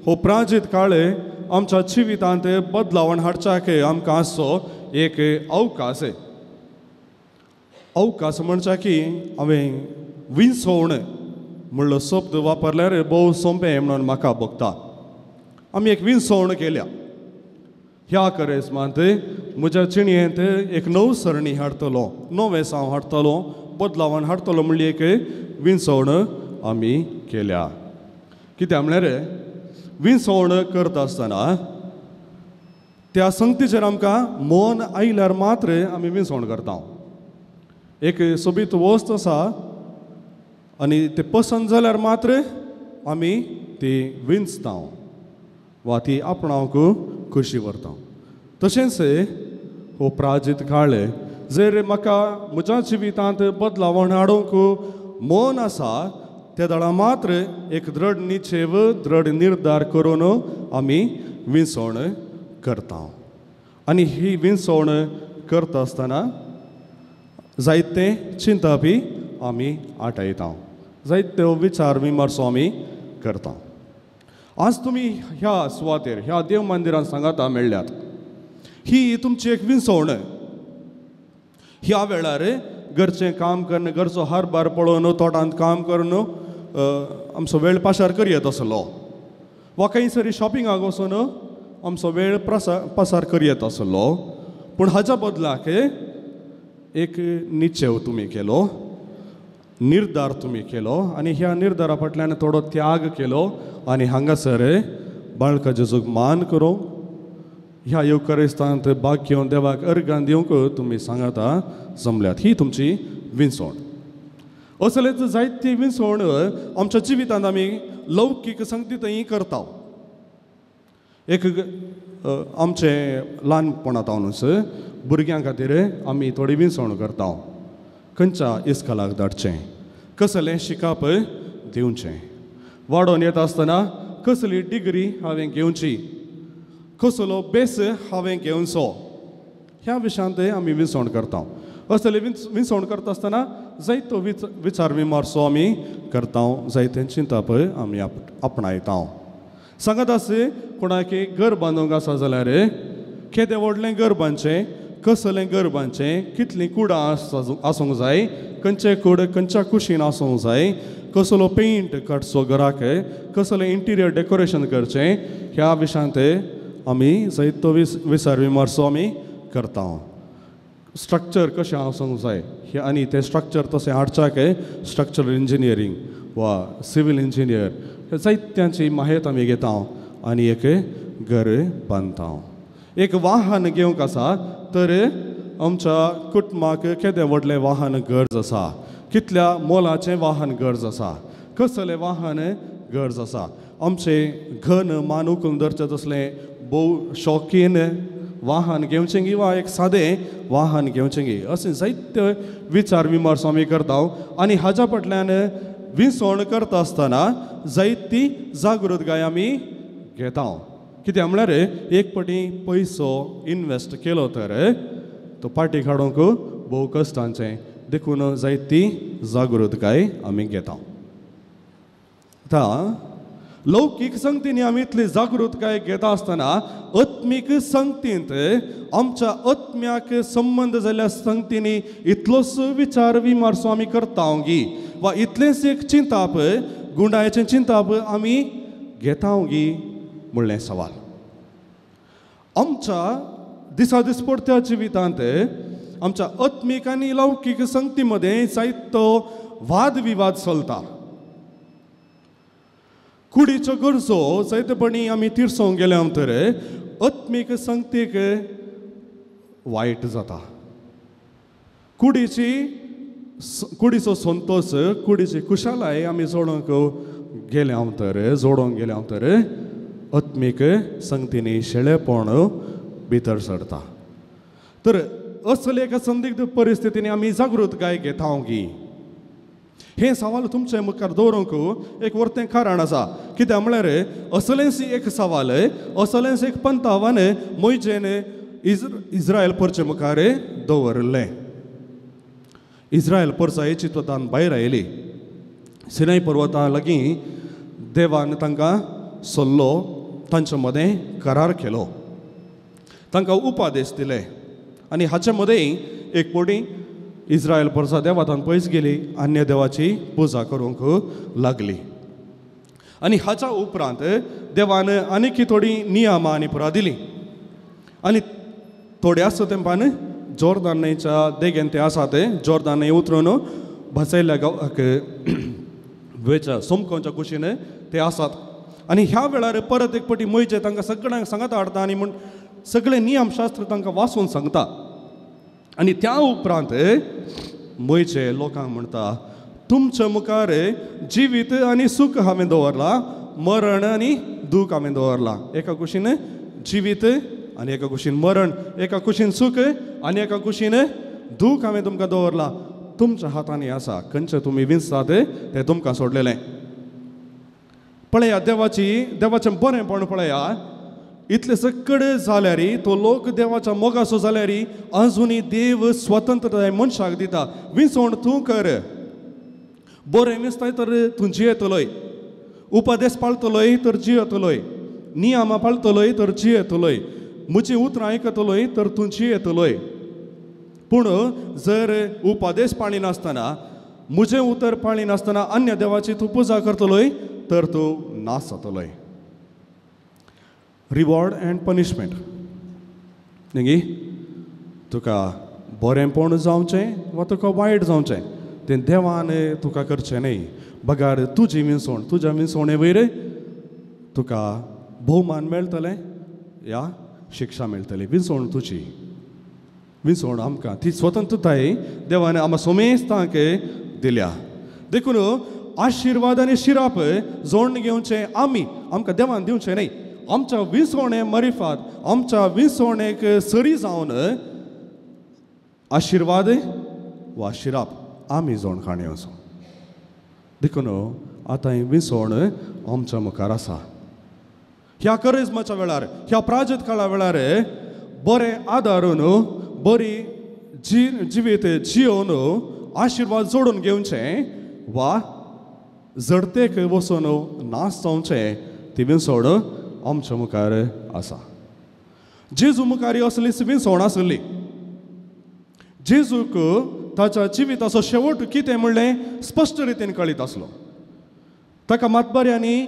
हो प्राजीत काळ आमच्या जिवितांत बदलावण हाडच्याक आमकां आसचो एक अवकाश. अवकाश म्हणच्या की हांवें विंचवण म्हणलो शब्द वापरल्यार भोव सोंपें म्हणून म्हाका भोगता. आमी एक विंचवण केल्या ह्या करेस्मांत म्हज्या जिणेंत एक नव सरणी हाडटलो, नवें साव हाडटलो, बदलावण हाडटलो म्हणली एक विंचवण आमी केल्या. कित्याक म्हळ्यार विंचवण करता आसतना त्या संगतीचेर आमकां मन आयल्यार मात्र आमी विंचवण करता. एक सोबीत वस्त आसा आनी ते पसंत जाल्यार मात्र आमी ती विंचता वा ती आपणावंक खोशी व्हरता. तशेंच हो प्राजीत काळ जर म्हाका म्हज्या जिवितांत बदलावण हाडूंक मन आसा त्या दळा मात्र एक दृढ निश्चेव, दृढ निर्धार करून आमी विंचवण करता. आनी ही विंचवण करता आसतना जायते चिंतापी आमी आटायता, जायते विचार विमर्सो आमी करता. आज तुमी ह्या सुवातेर ह्या देव मंदिरान सांगाता मेळ्ळ्यात, ही तुमची एक विंचवण. ह्या वेळार घरचें काम करून, घरचो हारभार पळोवन, तोटांत काम करून आमचो वेळ पासार करयेत आसलो वा खंयसरी शॉपिंगाक वचून आमचो वेळ पासार करयेत आसलो. पूण हाज्या बदलाक एक निश्चेव तुमी केलो, निर्धार तुमी केलो आनी ह्या निर्धारा फाटल्यान थोडो त्याग केलो आनी हांगासर बाळका जेजूक मान करूंक ह्या येवकारिस्तांत भाग घेवन देवाक अर्गां दिवंक तुमी सांगाता जमल्यात. ही तुमची विंचवण. असलेच जायती विंचवण आमच्या जिवितांत आमी लौकीक संगतींतय करता. एक आमचें ल्हानपणांत हांवूच भुरग्यां खातीर आमी थोडी विंचवण करता. खंयच्या इस्कॉलाक धाडचें, कसलें शिकप दिवचें, वाडोवन येता आसतना कसली डिग्री हांवें घेवची, कसलो बेस हांवें घेवचो, ह्या विशयांत आमी विंचवण करता. असले विंचवण करता आसतना जायतो विचार विमर्सो आमी करता, जायतें चिंतप आमी आपणायता. सांगत आसा कोणाक घर बांदूंक आसा जाल्यार केदें व्हडलें घर बांदचें, कसलें घर बांदचें, कितलीं कुडां आसूंक जाय, खंयचे कूड खंयच्या कुशीन आसूंक जाय, कसलो पेंट काडचो घराक, कसलें इंटिरियर डेकोरेशन करचें, ह्या विशयांत आमी जायतो विचार विमर्सो आमी करता. स्ट्रक्चर कशें आसूंक जाय आनी तें स्ट्रक्चर तशें हाडच्याक स्ट्रक्चरल इंजिनियरींग वा सिवील इंजिनियर जायत्यांची माहेत आमी घेता आनी एक घर बांदता. एक वाहन घेवंक आसा तर आमच्या कुटुंबाक केदें व्हडलें वाहन गरज आसा, कितल्या मोलाचें वाहन गरज आसा, कसलें वाहन गरज आसा, आमचें घन मान उखलून धरचें तसलें भोव शौकीन वाहन घेवचें गी वा एक सादें वाहन घेवचें गी, अशें जायते विचार विमर्सो आमी करता. आनी हाज्या फाटल्यान विंचवण करता आसतना जायती जागृतकाय आमी घेता. कित्याक म्हळ्यार एक फावटी पयसो इनवेस्ट केलो तर तो पाटी काडूंक भोव कश्टांचें, देखून जायती जागृतकाय आमी घेता. आतां लौकीक संगतींनी आमी इतली जागृतकाय घेता आसतना आत्मीक संगतींत आमच्या आत्म्याक संबंद जाल्ल्या संगतींनी इतलोच विचार विमर्सो आमी करता गी वा इतलेंच एक चिंताप, गुंडायेचें चिंताप आमी घेता गी म्हणलें सवाल. आमच्या दिसा दिसपडत्या जिवितांत आमच्या आत्मीक आनी लौकीक संगती मदें जायतो वाद विवाद चलता. कुडीच्यो गरजो जायतेपणी आमी तिरसोवंक गेल्या तर आत्मीक संगतीक वायट जाता. कुडीचो संतोश, कुडीची खुशालाय आमी जोडूंक गेल्या तर जोडूंक गेल्या तर आत्मीक संगतींनी शेळेपण भितर सरता. तर असले एका संदिग्ध परिस्थितींनी आमी जागृतकाय घेता गी हें सवाल तुमचे मुखार दवरूंक एक वर्तें कारण आसा. कित्याक म्हळ्यार असलेंच एक सवाल, असलेंच एक पंतावान मोयजेन इस्रायल परचे मुखार दवरलें. इस्रायल परसा इजिप्तांत भायर आयली, सिनाय पर्वता लागीं देवान तांकां सल्लो, तांचे मदें करार केलो, तांकां उपादेश दिले. आनी हाचे मदें एक पटी इस्रायल परसा देवातान पयस गेली, अन्य देवाची पुजा करूंक लागली. आनी हाच्या उपरांत देवान आनीक थोडीं नियमां आनी पुरा दिली. आनी थोड्याच तेंपान जोर्दान न्हंयच्या देगेन ते आसा ते जोर्दान न्हंय उतरून भासयल्ल्या गांवाक वेच्या सोमकोंच्या कुशीन ते आसात. आनी ह्या वेळार परत एक पटी मोयजे तांकां सगळ्यांक सांगता हाडटा आनी म्हण सगळे नियमशास्त्र तांकां वाचून सांगता. आनी त्या उपरांत मोयजे लोकांक म्हणटा, तुमच्या मुखार जिवीत आनी सूख हांवें दवरलां, मरण आनी दूख हांवें दवरलां. एका कुशीन जिवीत आनी एका कुशीन मरण, एका कुशीन सूख आनी एका कुशीन दूख हांवें तुमकां दवरलां. तुमच्या हातांनी आसा, खंयचें तुमी विंचतात तें तुमकां सोडलेलें. पळया देवाची, देवाचें बरेंपण पळया. इतले सकड जाल्यार तो लोक देवाच्या मोगासो जाल्यार अजुनूय देव स्वतंत्रताय मनशाक दिता. विंचवण तूं कर, बरें विंचताय तर तूं जियेतलोय, उपदेश पाळतलोय तर जियेतलोय, नियमां पाळतलोय तर जियेतलोय, म्हजीं उतरां आयकतलोय तर तूं जियेतलोय. पूण जर उपदेश पाळिनासतना, म्हजें उतर पाळिनासतना अन्य देवाची तूं पुजा करतलोय तर तूं नाश जातलोय. रिवॉर्ड अँड पनिशमेंट न्ही, तुका बरेंपण जावचें वा तुका वायट जावचें तें देवान तुका करचें न्ही, बगार तुजी विंचवण, तुज्या विंचवणे वयर तुका भोवमान मेळटलें या शिक्षा मेळटली. विंचवण तुजी, विंचवण आमकां ती स्वतंत्रताय देवान आमकां सोमेस्तांक दिल्या. देखून आशिर्वाद आनी शिराप जोडून घेवचें आमी, आमकां देवान दिवचें न्ही. आमच्या विंचवणे मरिफात, आमच्या विंचवणेक सरी जावन आशिर्वाद वा शिराप आमी जोड काणी वचो. देखून आतां ही विंचवण आमच्या मुखार आसा. ह्या करिज्माच्या वेळार, ह्या प्राजत काळा वेळार बरें आदारून, बरी जिवीत जियोवन आशिर्वाद जोडून घेवचें वा जडतेक वचून नाश जावचें ती विंचवण आमच्या मुखार आसा. जेजू मुखार असलीच विंचवण आसली. जेजूक ताच्या जिविताचो शेवट कितें म्हणलें स्पश्ट रितीन कळीत आसलो. ताका मातबऱ्यांनी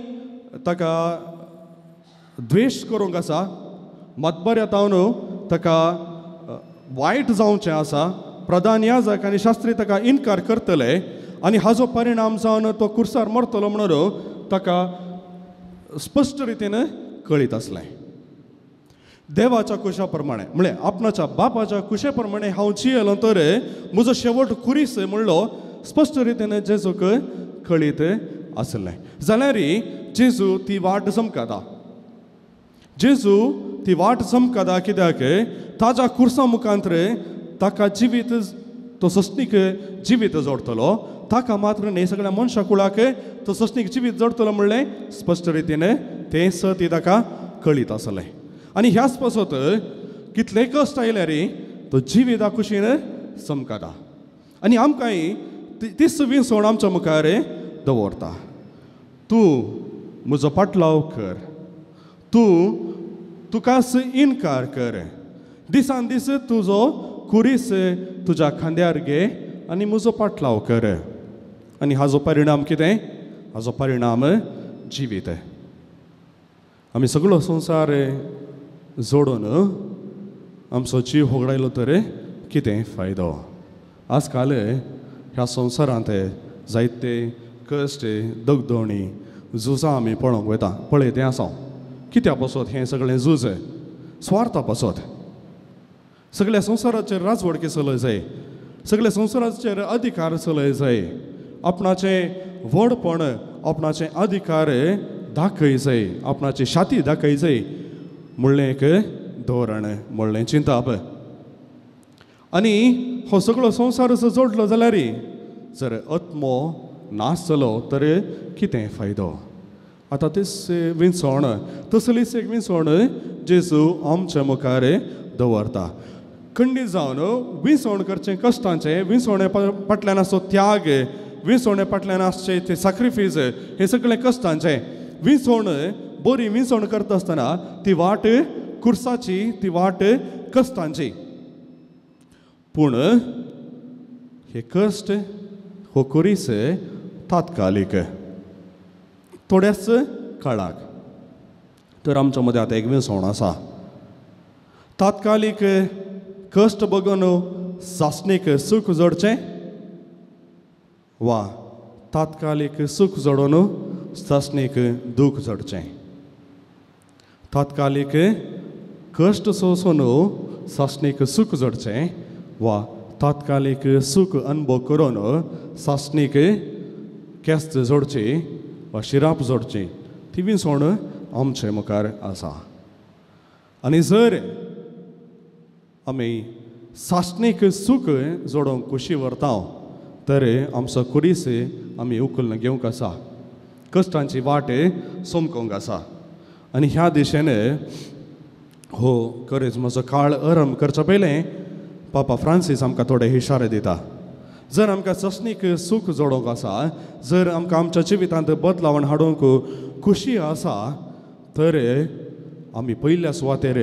ताका द्वेश करूंक आसा, मातबऱ्या तावन ताका वायट जावचें आसा, प्रधान याजक आनी शास्त्री ताका इनकार करतले आनी हाजो परिणाम जावन तो कुर्सार मरतलो म्हणून ताका स्पश्ट रितीन कळीत आसलें. देवाच्या कुशा प्रमाणे म्हणलें आपणाच्या बापाच्या कुशे प्रमाणे हांव जियेलो तर म्हजो शेवट कुरीस म्हणलो स्पश्ट रितीन जेजूक कळीत आसलें. जाल्यार जेजू ती वाट चमकता, जेजू ती वाट चमकता कित्याक ताज्या कुर्सा मुखांत ताका जिवीत तो सस्नीक जिवीत जोडटलो, ताका मात्र न्ही सगळ्या मनशा कुळाक तो सस्नीक जिवीत जोडटलो म्हणलें स्पश्ट रितीन तें सती ताका कळीत आसलें. आनी ह्याच पासत कितले कश्ट आयल्यार तो जिविता कुशीन चमकता आनी आमकांय तीच विंचवण आमच्या मुखार दवरता. तूं म्हजो पाटलाव कर, तूं तुकाच इनकार कर, दिसान दीस तुजो कुरीस तुज्या खांद्यार घे आनी म्हजो पाटलाव कर. आनी हाजो परिणाम कितें? हाजो परिणाम जिवीत. आमी सगळो संवसार जोडून आमचो जीव होगडायलो तर कितें फायदो? आज काल ह्या संवसारांत जायते कश्ट, दगदोणी, झुजां आमी पळोवंक वता, पळयतें आसा. कित्या पासत हें सगळें झूज? स्वार्था पासत. सगळ्या संवसाराचेर राजवडकी चलय जाय, सगळ्या संवसाराचेर अधिकार चलय जाय, आपणाचें व्हडपण, आपणाचें अधिकार दाखय जाय, आपणाची छाती दाखय जाय म्हणलें एक धोरण, म्हणलें चिंताप. आनी हो सगळो संवसार जोडलो जाल्यार जर आत्मो नाश जालो तर कितें फायदो? आतां तीच विंचवण, तसलीच एक विंचवण जेजू आमच्या मुखार दवरता. खंडीत जावन विंचवण करचें कश्टांचें, विंचवणे फाटल्यान आसचो त्याग, विंचवणे फाटल्यान आसचे ते साक्रिफीस, हें सगळें कश्टांचें. विंचवण बरी विंचवण करता आसतना ती वाट कुर्साची, ती वाट कश्टांची. पूण हे कश्ट हो कुरीस तात्कालीक, थोड्याच काळाक. तर आमच्या मदें आतां एक विंचवण आसा. तात्कालीक कश्ट बगून सासणीक सूख जोडचें वा तात्कालीक सूख जोडून सासणीक दूख जोडचें. तात्कालीक कश्ट सोंसून सासणीक सूख जोडचें वा तात्कालीक सूख अनुभव करून सासणीक केस्त जोडची वा शिराप जोडची, ती विंचवण आमचे मुखार आसा. आनी जर आमी सासणीक सूख जोडूंक खुशी व्हरता तर आमचो कुरीस आमी उखलून घेवंक आसा, कश्टांची वाट सोमकोंक आसा. आनी ह्या दिशेन हो करेजमाचो काळ आरंभ करच्या पयलें पापा फ्रांसीस आमकां थोडे इशारे दिता. जर आमकां सासणीक सूख जोडूंक आसा, जर आमकां आमच्या जिवितांत बदलावण हाडूंक खुशी आसा तर आमी पयल्या सुवातेर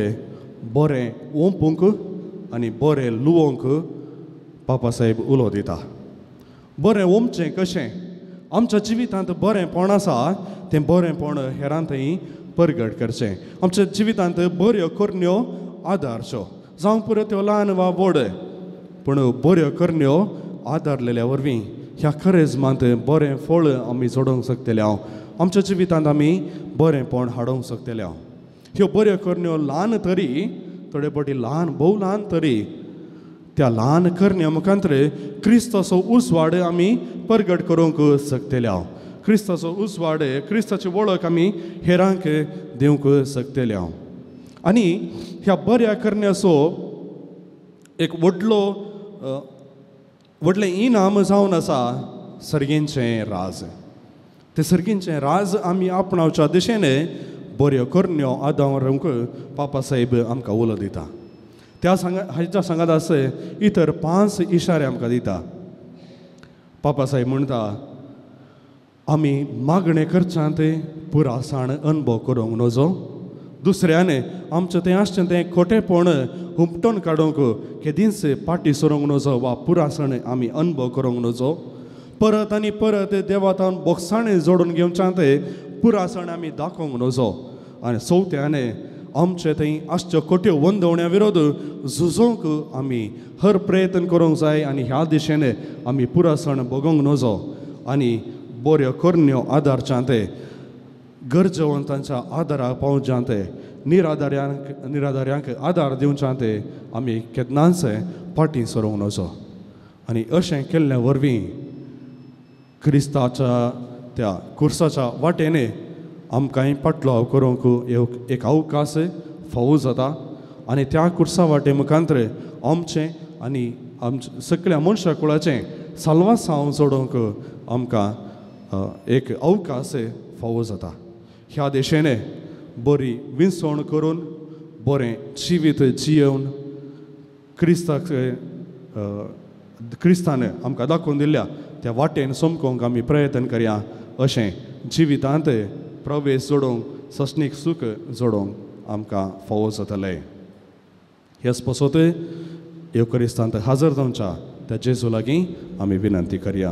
बरें ओंपूंक आनी बरें लुवोंक पापा साहेब उलो दिता. बरें ओंपचें कशें? आमच्या जिवितांत बरेंपण आसा तें बरेंपण हेरां थंय परगट करचें. आमच्या जिवितांत बऱ्यो करण्यो आदारच्यो, जावं पुरो त्यो ल्हान वा व्हड, पूण बऱ्यो करण्यो आदारलेल्या वरवीं ह्या करेजमांत बरें फळ आमी जोडूंक शकतले हांव. आमच्या जिवितांत आमी बरेंपण हाडूंक शकतले हांव. ह्यो बऱ्यो करण्यो ल्हान तरी, थोडे फावटी ल्हान, भोव ल्हान तरी, त्या ल्हान करण्या मुखांतर क्रिस्ताचो उजवाड आमी परगट करूंक शकतले हांव. क्रिस्ताचो उजवाड, क्रिस्ताची वळख आमी हेरांक दिवंक शकतले हांव. आनी ह्या बऱ्या करण्याचो एक व्हडलो व्हडलें इनाम जावन आसा सर्गींचें राज. तें सर्गींचें राज आमी आपणावच्या दिशेन बऱ्यो करण्यो आदारूंक पापा साहेब आमकां उलो दिता. त्या सांगा हाच्या सांगात आस इतर 5 इशारे आमकां दिता. पापा साहेब म्हणटा आमी मागणें करच्यांत पुरासाण अनुभव करूंक नजो. दुसऱ्यान आमचें तें आसचें तें खोटेपण हुमटून काडूंक केदींच पाटी सरूंक नजो वा पुरासण आमी अनुभव करूंक नजो. परत आनी परत देवातान बोगसाणें जोडून घेवच्यांत पुरासण आमी दाखोवंक नजो. आनी चवथ्यान आमचे थंय आसच्यो खोट्यो वंदवण्या विरोध झुजोवंक आमी हर प्रयत्न करूंक जाय आनी ह्या दिशेन आमी पुरासण भोगोवंक नजो. आनी बऱ्यो करण्यो आदारच्यांत गरजेवंतांच्या आदाराक पावच्यांत निराधाऱ्यांक आदार दिवच्यांत आमी केन्नाच फाटीं सरूंक नजो. आनी अशें केल्ल्या वरवीं क्रिस्ताच्या त्या कुर्साच्या वाटेन आमकांय पाटलाव करूंक एक अवकाश फावो जाता. आनी त्या कुर्सा वाटे मुखांतर आमचें आनी आमच्या सगळ्या मनशा कुळाचें साल्वासांव जोडूंक आमकां एक अवकाश फावो जाता. ह्या दिशेन बरी विंचवण करून बरें जिवीत जियेवन क्रिस्ताक क्रिस्तान आमकां दाखोवन दिल्ल्या त्या वाटेन सोमकोंक आमी प्रयत्न करया. अशें जिवितांत प्रवेश जोडूंक, सस्नीक सूख जोडूंक आमकां फावो जातलें. हेच पासत येवकरिस्तांत हाजर जावच्या त्या जेजू लागीं आमी विनंती करया.